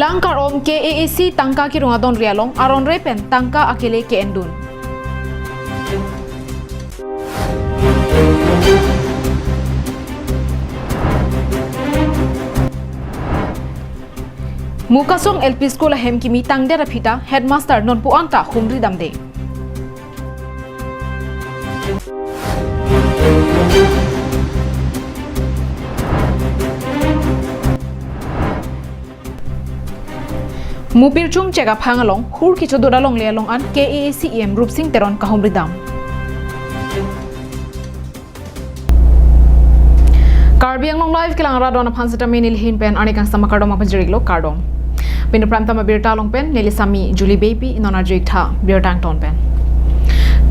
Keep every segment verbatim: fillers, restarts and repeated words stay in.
Langkarom K A A C tangka kerung adonri along aron re pen tangka akele ke-endun. Mukasong L P School ahem kimi tangdet aphi ta headmaster nonpu anta humri damde. Mupirchung chek aphang along hur kichodo dalong le along an K A A C E M Rupsing Teron kahumri dam. Karbi Anglong Live kelang arat do-an aphan sitame nelihin pen arni kangsam akardom apajiriklo, kardom. Pini Prime Time abirta along pen neli Sami Julie Beypi, non arjuik tha birta angton pen.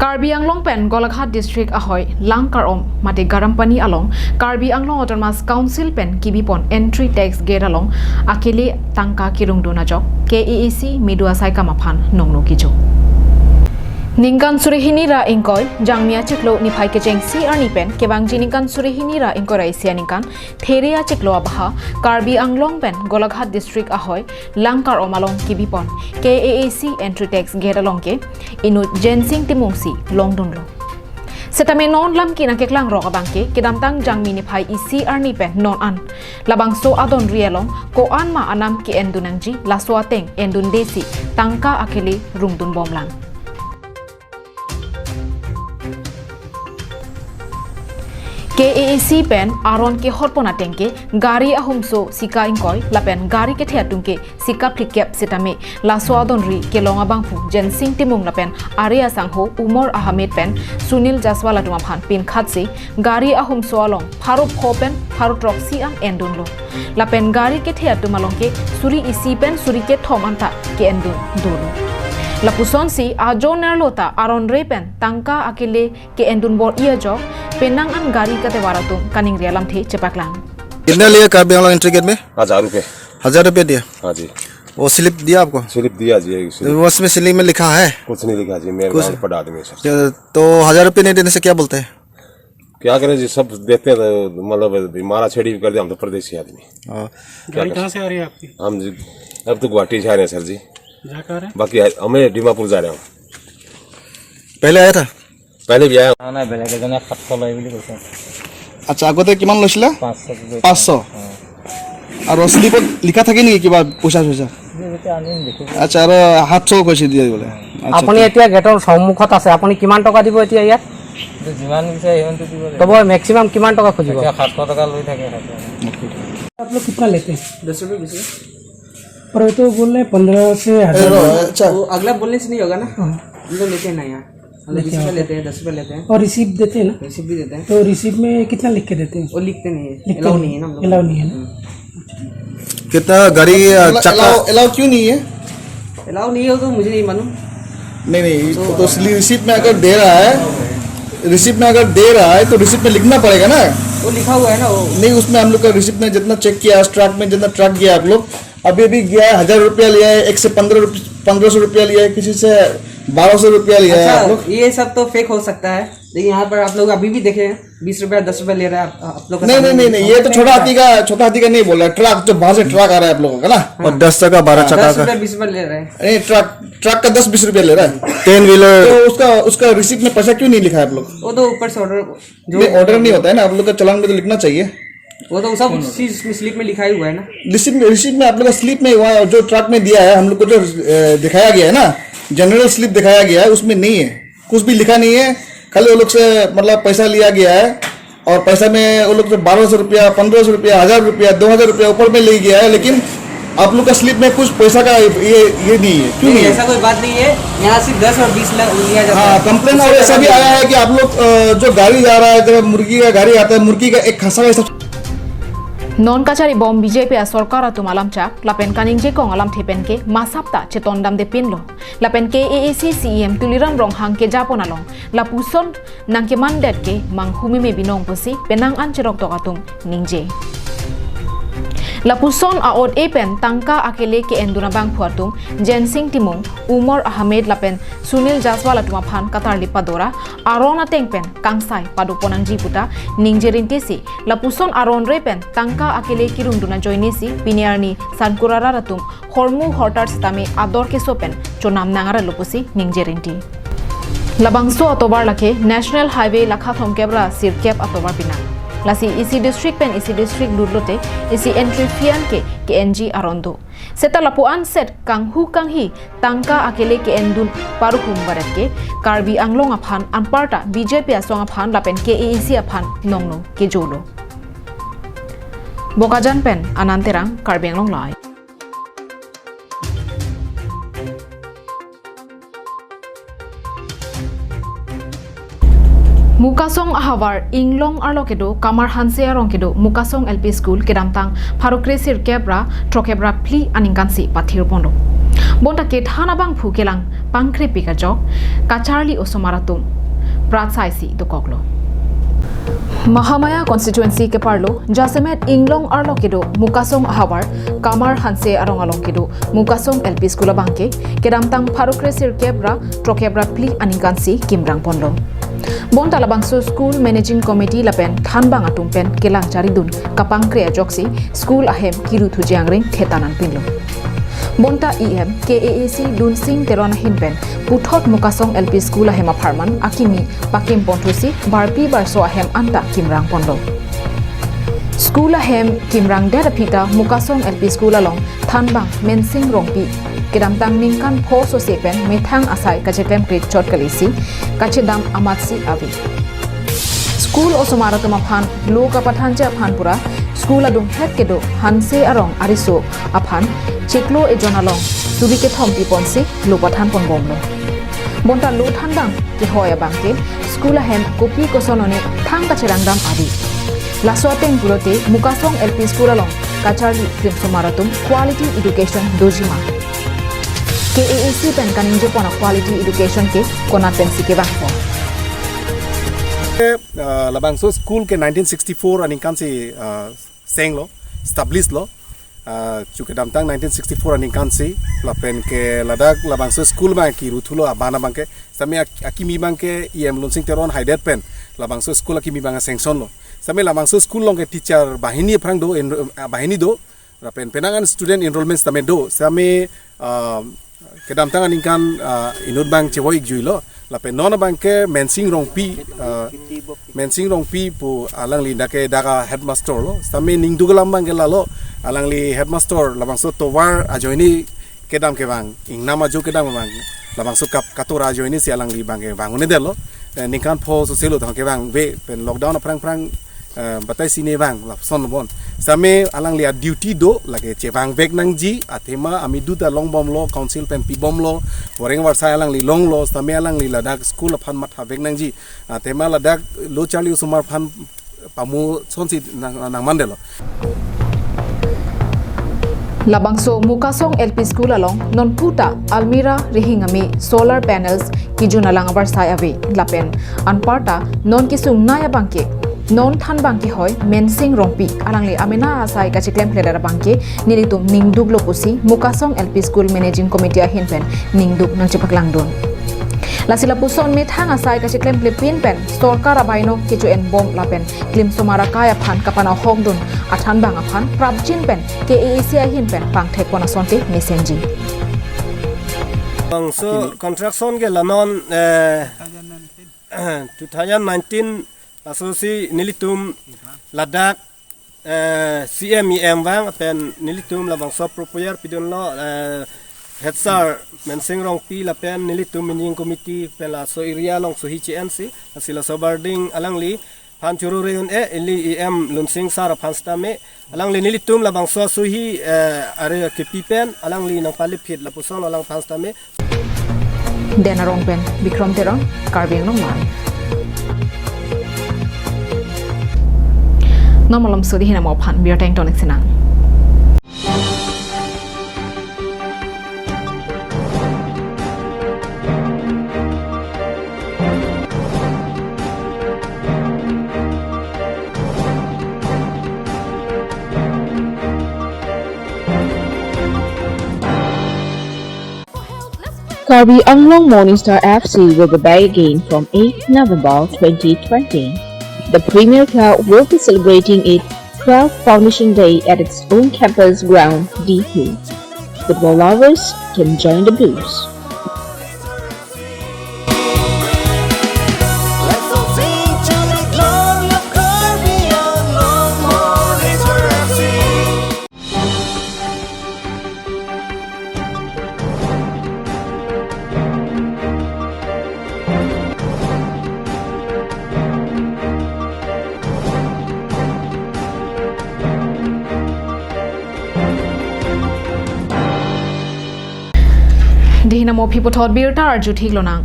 Karbi Anglong pen Golaghat District ahoi Langkarom mate Garampani along Karbi Anglong Autonomous Council pen kibipon entry tax gate along akele tangka kerungdun ajok K A A C medu asaikam aphan nongno kijo. Ningkan suri hini ra ingkoi, Jangmi achiklo niphai kecheng isi arni pen kevangji ningkan suri hini ra ingkoi ra isi aningkan, There achiklo abaha, Karbi Anglong pen Golaghat District ahoi Langkarom along kibipon K A A C entry tax gate along ke inut Jensing Timung si longdunlo. Sitame non lam kinang keklang rok abang ke kedamtang Jangmi niphai isi arni pen non an labangso adonri along ko-an ma anam ke-endun nangji, laso ateng endunde si tangka akele rungdun bomlang. K A A C pen aron kehotpon ateng ke gari ahumso sika ingkoi lapen gari kethe atum ke sika phlikep sitame laso adonri kelong abangphu Jensing Timung lapen are asangho Umar Ahmed pen Sunil Jaswal atum aphan pinkhat si gari ahumso along pharo pho pen pharo throksi an endunlo. Lapen gari kethe atum along ke suri isi pen suri kethom anta ke-endun dolo. Lapuson si ajo nerlo ta aron re pen tangka akele ke-endun bor-i ajok penang an gari katevar atum kaningri alamthe chepaklang. कितने लिए कार्बी Anglong entry gate में? हजार रुपये। हजार रुपये दिया। हाँ जी। वो स्लिप दिया आपको? स्लिप दिया जी, ये तो स्लिप। वो उसमें स्लिप में लिखा है? कुछ नहीं लिखा जी, मेरे कुछ गांव पड़ा आदमी है सर। तो, तो हजार रुपये नहीं देने से क्या बोलते हैं? क्या करें जी, सब देते हैं तो मतलब मारा छेड़ी कर दिया, हम तो परदेसी आदमी। हाँ। क्या गाड़ी कर कहाँ से आ रही है आपकी? हम जी, अब तो गुवाहाटी जा रहे हैं सर जी। जा कहाँ रहे हैं? बाकी हमें दीमापुर जा रहे हैं। पहले आया था? पहले भी आया। নাই, নাই, বেলেগ এজনে সাতশ লয় বুলি কৈছে। আচ্ছা, আগতে কিমান লৈছিলা? পাঁচশ বুলি কৈছে। পাঁচশ? অ। আৰু শ্লিপত লিখা থাকে নেকি কিবা পইচা চইচা? শ্লিপ এতিয়া আনিম, দেখিব। আচ্ছা, আৰু সাতশ কৈছে দিয়ে বোলে। আচ্ছা, আপুনি ঠিক। এতিয়া গেটৰ সন্মুখত আছে, আপুনি কিমান টকা দিব এতিয়া ইয়াত? এইটো যিমান বিচাৰে সিমানটো দিব লাগিব। তবু মেক্সিমাম কিমান টকা খুজিব? এতিয়া সাতশ টকা লৈ থাকে, সাতশ। आप लोग कितना लेते हैं? दस रुपये बीस रुपये। पर वो तो बोल रहे हैं पन्द्रह से हजार। अच्छा। वो अगला बोलने से नहीं होगा ना? हाँ। हम तो लेते हैं ना यहाँ। हम तो लेते बीस रुपये हैं। लेते हैं, दस रुपये लेते हैं। और रिसीप देते हैं ना? रिसीप भी देते हैं। तो रिसीप में कितना लिख के देते हैं? वो लिखते नहीं है, लिखते अलाउ नहीं। नहीं है ना हम लोग। अलाउ नहीं है ना? हम्म। कितना गाड़ी, अ, अलाउ, चक्का? अलाउ, अलाउ क्यों नहीं है? अलाउ नहीं हो तो मुझे नहीं मालूम। नहीं, नहीं, तो तो रिसीप में अगर दे रहा है, रिसीप में अगर दे रहा है तो रिसीप में लिखना पड़ेगा ना। वो लिखा हुआ है ना वो। नहीं, उसमें हम लोग का रिसीप में जितना चेक किया, ट्रक में जितना ट्रक गया आप लोग, अभी, अभी गया है, हजार रुपया लिया है, एक से पन्द्रह रुपये, पन्द्रह सौ रुपया लिया है, किसी से बारह सौ रुपया लिया है आप अच्छा, लोग। ये सब तो फेक हो सकता है, लेकिन यहाँ पर आप लोग अभी भी देखे हैं, बीस रुपया, दस रुपया ले रहा है आप, आप लोग का नहीं, सामने नहीं, नहीं, नहीं, ये तो छोटा हाथी का, छोटा हाथी का नहीं बोल रहा है, ट्रक जो बाहर से ट्रक आ रहा है आप लोगों का ना। हाँ। और दस चक्का, बारह हाँ, चक्का दस का। रुपया, बीस रुपया ले रहा है। नहीं, ट्रक, ट्रक का दस बीस रुपया ले रहा है। Ten wheeler. तो उसका, उसका रिसीट में पैसा क्यों नहीं लिखा है आप लोग? वो तो ऊपर से ऑर्डर, जो नहीं, ऑर्डर नहीं होता है ना, आप लोग का चालान में तो लिखना चाहिए। वो तो सब चीज उसमें स्लिप में लिखा ही हुआ है ना। रिसीट में, रिसीट में आप लोग का स्लिप में हुआ है, और जो ट्रक में दिया है, हम लोग को जो, अ, दिखाया गया है ना, जनरल स्लिप दिखाया गया है, उसमें नहीं है, कुछ भी लिखा नहीं है। खाली वो लोग से, मतलब, पैसा लिया गया है और पैसा में वो लोग से बारह सौ रुपया, पन्द्रह सौ रुपया, हजार रुपया, दो हजार रुपया ऊपर में ले गया है, लेकिन आप लोग का स्लिप में कुछ पैसा का ये, ये नहीं है, क्यों नहीं, नहीं है? ऐसा कोई बात नहीं है, यहाँ सिर्फ दस और बीस ल-, लिया जाता है। हाँ, कंप्लेन और ऐसा भी आया है कि आप लोग, अ, जो गाड़ी जा रहा है, तो मुर्गी का गाड़ी आता है, मुर्गी का एक खसा का हिसाब। Non kachari bom B J P asorkar atum alamchak lapen kaningjekong alamthe pen ke masap ta cheton damde pinlo. Lapen K A A C C E M Tuliram Ronghang kejapon along lapuson nangkemandet ke manghumeme binong pusi penang an cheroktok atum ningje. Lapuson a-ot-e pen tangka akele ke-endun abangphu atum Jensing Timung, Umar Ahmed lapen Sunil Jaswal atum aphan katarlip padora aron ateng pen kangsai padopon nangji puta ningje rintisi, lapuson aron re pen tangka akele kirungdun ajoinesi pini arni sankura rat atum hormu hortar sitame ador keso pen chonam nang arlo pusi ningje rinti. Labangso atovar lake National Highway lakha thomkep ra sirkep atovar pinang. Lasi isi district pen isi district lutlote isi entry fee an ke ke-enji aron do. Seta lapu-an set kanghu kanghi tangka akele ke-endun paruhum baret ke Karbi Anglong aphan anparta B J P asong aphan lapen K A A C aphan nongno kejolo. Bokajan pen Anand Terang, Karbi Anglong Live. Mukasong ahavar Inglong arlo kedo Kamar Hanse arong kedo Mukasong L P School kedamtang pharo kre sirkep ra throkkep ra phli aningkansi pathir ponlo. Bonta kethan abangphu kelang pangkrepik ajok kacharli osomar atum pratsai si dokoklo. Mahamaya constituency keparlo jasemet Inglong arlo kedo Mukasong ahavar Kamar Hanse arong along kedo Mukasong L P School abangke kedamtang pharo kre sirkep ra throkkep ra phli aningkansi kimrang ponlo. Bonta labangso school managing committee lapen thanbang atum pen kelang charidun kapangkre ajoksi school ahem kiru thuji angring thetan an pinlo. Bonta E M K A A C Dunsing Teron ahin pen puthot Mukasong L P School ahem apharman akimi pakim ponthusi barpi barso ahem anta kimrang ponlo. School ahem kimrang det aphi ta Mukasong L P School along thanbang Mensing Rongpi kedamtang ningkan pho sose pen methang asai kacheklem krit chot kalisi kachedam amatsi ave. School osomar atum aphan lo kapathanji aphan pura school adunghet kedo Hanse arong ariso aphan chiklo ejon along suri kethom piponsi lo pathan ponbomlo. Bonta lo thanbang kehoi abangke school ahem kopi koson one thang kacherangdam ave. Laso ateng pulote Mukasong L P School along kacharli krim osomar atum quality education dojima. K A A C pen kaningjepon a-quality education ke konat pensi kevangpo. Eh, labangso school ke nineteen sixty-four aningkansi, ah, senglo, establish lo. Ah, chu kedamtang nineteen sixty-four aningkansi lapen ke ladak labangso school abang kiru thulo aban abangke. Sitame ak-, akimi abangke E M Lunsing Teron haidet pen labangso school akimi abang sanction lo. Sitame labangso school along ke teacher banghini aphrang do, en-, ah, banghini do. Lapen penang an student enrollment sitame do. Sitame, ah, kedamtang aningkan, ah, inut abang chevoik juilo. Lapen non abangke Mensing Rongpi, ah, Mensing Rongpi pu alangli dak ke dak a-headmaster lo. Sitame ningduk alam abangke lalo. Alangli headmaster labangso tovar ajoine kedam kevang, ingnam ajo kedam kevang, labangso kap katora ajoinesi alangli abangke vang un-edetlo. Eh, ningkan pho soselo tang kevangve pen lockdown aphrang aphrang, eh, batai sine vang lapuson bon. Sitame alangli a-duty do lake chevangvek nangji, athema amidut ta longbomlo, council pen pibomlo, voreng varsai alangli longlo, sitame alangli ladak school aphan mathavek nangji, athema ladak lo charli osomar aphan pamu sonsi nang, nangmandetlo. Labangso Mukasong L P School along non puta almirah rihing ame solar panels kijun alang avarsai ave lapen anparta non kesung nai abangke non thanbang kehoi Mensing Rongpi alangli amena asai kacheklemkledet abangke nelitum ningduklo pusi Mukasong L P School Managing Committee ahin pen ningduk nangchepaklangdun. Lasi lapuson methang asai kacheklem klepin pen sorkar abaino kecho-enbom lapen klim osomar akai aphan kapanahokdun athanbang aphan prapjin pen K A A C ahin pen pangthekpon asonte mesenji. Bangso construction ke la non, eh, two thousand nineteen lasosi nelitum ladak, eh, C M E M vang pen nelitum labangso proposal pidunlo, eh, head sir Mensing Rongpi lapen nelitum managing committee pen laso area along sohi che-ensi, lasi laso building alangli aphan choro re un-e, ili E M Lunsing sir aphan sitame, alangli nelitum labangso sohi, eh, are kepi pen alangli nangpaliphit lapuson alangphan sitame. Den Arong pen Bikrom Teron, Karbi Anglong Live. Non malom sudi hinam aphan birta ingtonik sinang. Karbi Anglong Morning Star F C will be back again from eighth November twenty twenty. The Premier Club will be celebrating its twelfth Foundation Day at its own campus ground, D P. Football lovers can join the Blues. Dei namo aphi puthot birta arju thik lonang.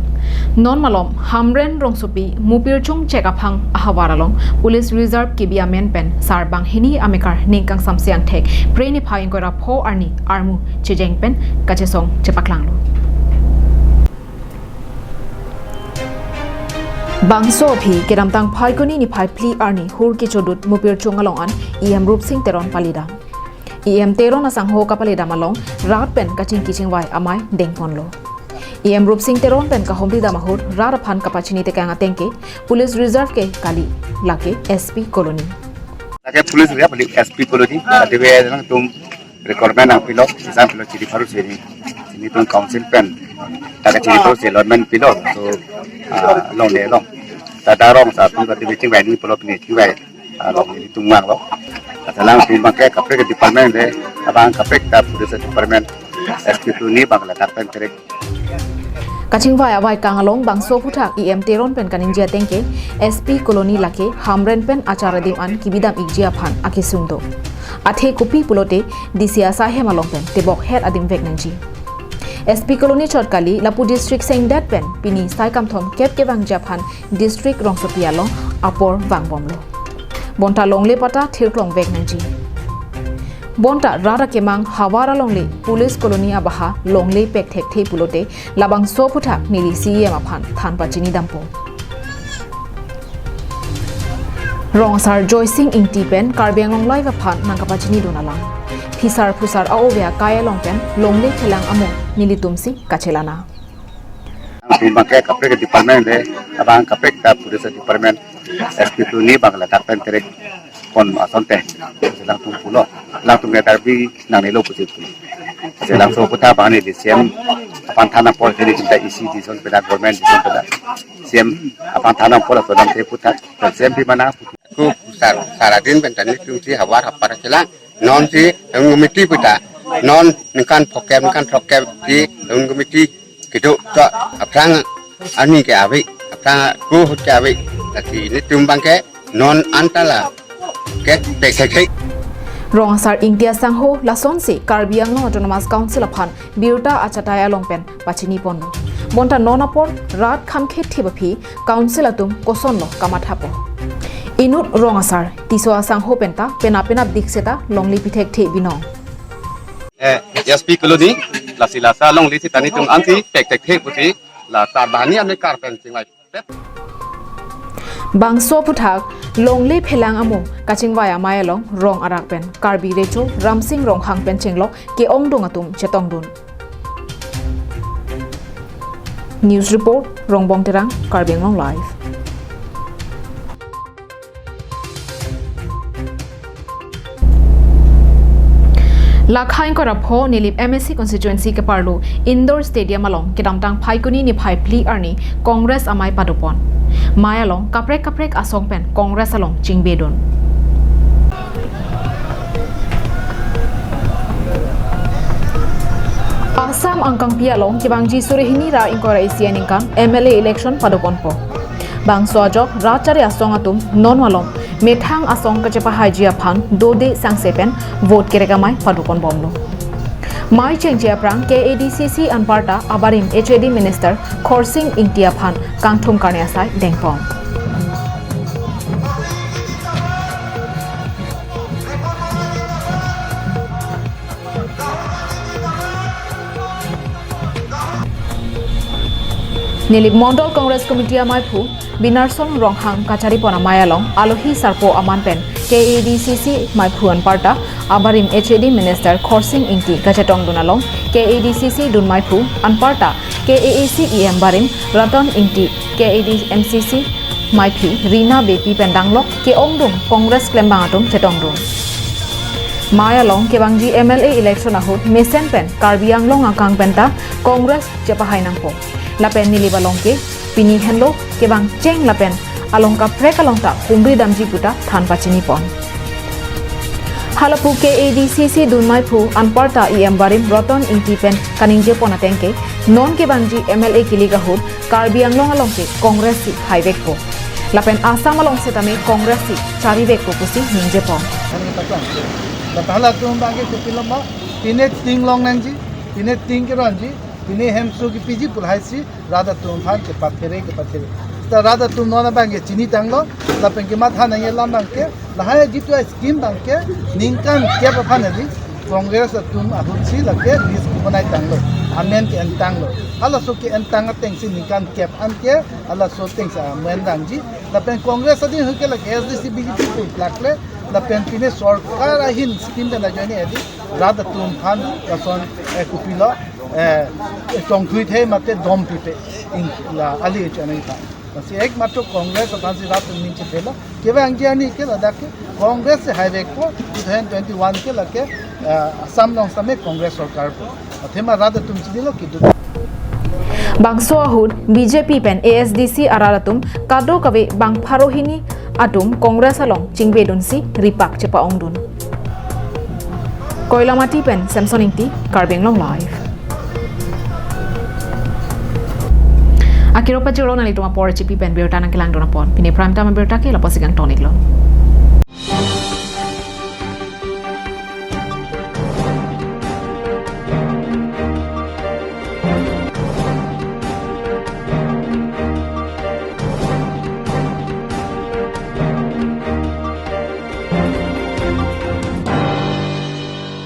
Non malom Hamren rongsopi Mupirchung chek aphang ahavar along Police Reserve kebi amen pen sarbang hini amekar ning kangsam siang thek Phre niphai ingkoi ra pho arni armu chejeng pen kachesong chepaklanglo. Bangso aphi kedamtang Phaikuni niphai phli arni hur kechodut Mupirchung along an E M Rupsing Teron palidam. E M Teron asangho kapalidam along rat pen kachingki chingvai amei dengponlo. E M Rupsing Teron pen kahomri dam ahut rat aphan kapachini tekang ateng ke Police Reserve ke kali, lake S P Colony. Lake Police Reserve kali, S P Colony, kati be nangtum requirement nangpilo, sisam pilo chiri pharu sini. Sini tum council pen ta kachiri pharu si allotment pilo, so, ah, longle lo. Ta da rong asar atum kati be chingvai ni pulo pini chingvai, ah, longle tum vanglo. Kata alangtum abangke kaprek department le, abang kaprek ta Police Department, S P Colony abang ladak pen kerek. Kachingvai avaikang along bangso aphuthak E M Teron pen kaningje ateng ke S P Colony lake Hamren pen achar adim an kebidam ikji aphan akesung do. Athe kopi pulote D C asai hem along pen tebok het adim vek nangji. S P Colony chot kali, lapu district sengdet pen pini sai kamthom kep kevangji aphan district rongsopi along apor vangbomlo. Bonta longle patta thirklong vek nangji. Bonta rat akemang havar alongle Police Colony abaha longle pek thekthe pulote labangso aphuthak neli C E M aphan than pachini dampo. Rong asar Joysing Ingti pen Karbi Anglong Live aphan nangkapachini dun alam. Phisar phusar a-ove akai along pen longle phelang amo nelitum si kachelana. Alangtum abangke kaprek department le, abang kaprek ta Police Department, S P Colony abang ladak pen kerek pon asonte. Alangtum pulo, alangtum ke Karbi nangnelo pusi pulo. Alangtum aphuthak abang neli C E M aphan than apor, neli chingta E C decision pida, government decision pida, C E M aphan than apor, so alangtum aphuthak C E M pi mana. Ko sar, sar adin pen ta nelitum si havar hapar chelang. Non si Town Committee puta, non ningkan phokep, ningkan throkkep si Town Committee kedo to, aphrang arni ke ave, aphrang ko ahut ke ave. Lasi nelitum abangke non anta la ke pek thekthe. Rong asar Ingti asangho lasonsi Karbi Anglong Autonomous Council aphan birta achatai along pen pachini ponlo. Bonta non apor rat kham khet thip aphi council atum kosonlo kamathapo. Inut rong asar Tisso asangho penta penap penap dik seta longle pi thekthe binong. Eh, S P Colony, lasi lasa longle seta nelitum ansi pek thekthe pusi la sarbang hini amekar pen chingvai. Bangso aphuthak longle phelang amo kachingvai amei along rong arak pen Karbi Recho Ramsing Ronghang pen chenglok ke-ongdung atum chetongdun. News report, Rongbong Terang, Karbi Anglong Live. Lakha ingkoi ra pho Nilip M A C constituency keparlo Indoor Stadium along kedamtang Phaikuni niphai phli arni Congress amei padopon. Mei along kaprek kaprek asong pen Congress along chingbedun. Assam angkangpi along kevangji suri hini ra ingkoi ra isi aningkan M L A election padoponpo. Bangso ajok rat chari asong atum non malom methang asong kachepahaiji aphan dode sangse pen vote kerek amei padoponbomlo. Mei chengche aphrang K A D C C anparta abarim H A D Minister Khorsing Ingti aphan kangthum karne asai dengpon. Nilip Mondol Congress Committee ameiphu Binarson Ronghang kacharipon amei along alohi sarpo aman pen K A D C C meiphu anparta abarim H A D Minister Khorsing Ingti kachetongdun along K A D C C dun meiphu anparta K A A C E M barim Ratan Ingti, K A D M C C maiphi Rina Beypi pen danglok ke-ongdung Congress klembang atum chetongdun. Mai along kevangji M L A election ahut mesen pen Karbi Anglong akang penta Congress chepahai nangpo. Lapen Nilip along ke pini henlo kevang cheng lapen along kaprek along ta humri damji puta than pachini pon. Halapu K A D C C dunmai phu anparta E M barim Ratan Ingti pen kaningje pon ateng ke non kevangji M L A kilik ahut Karbi Anglong along ke Congress si haivekpo. Lapen Assam along setame Congress si charivekpo pusi ningje pon. Ani patang. La hala tum bangke kupiloma, pine ting long nangji, pine ting keronji, pine hemso kipiji pu lahai si rat atum aphan kepathere kepathere. Ta rat atum non abangke chini tanglo, lapen kematha nangji alam abangke, lahai jitu a scheme abangke, ningkan kep aphan adi, Congress atum ahut si lake list bonai tanglo, amen ke-en tanglo. Halaso ke-en tang ateng si ningkan kep an ke, halaso ateng si amen rangji. Lapen Congress adin ahut ke lake S D C B J P pu plakle, lapen pine sorkar ahin scheme pen ajoine adi, rat atum aphan lason, eh, kupilo, eh, tongthui the mate dom pipe ing la ali channel aphan. Lasi ekmatro Congress aphan si rat atum ning chethelo. Kevangji arni ke ladak ke Congress si haivekpo, two thousand twenty-one ke lake, eh, Assam along setame Congress sorkar po. Athema rat atum chinilo kedo. Bangso ahut B J P pen A S D C arat atum kadokave bang pharo hini atum Congress along chingvedunsi ripak chepa-ongdun. Koilamati pen Samson Ingti, Karbi Anglong Live. Akiro pajirlo nanglitum apor chipi pen birta nangkelangdun apot. Pini prime time birta ke lapusi kangton-iklo.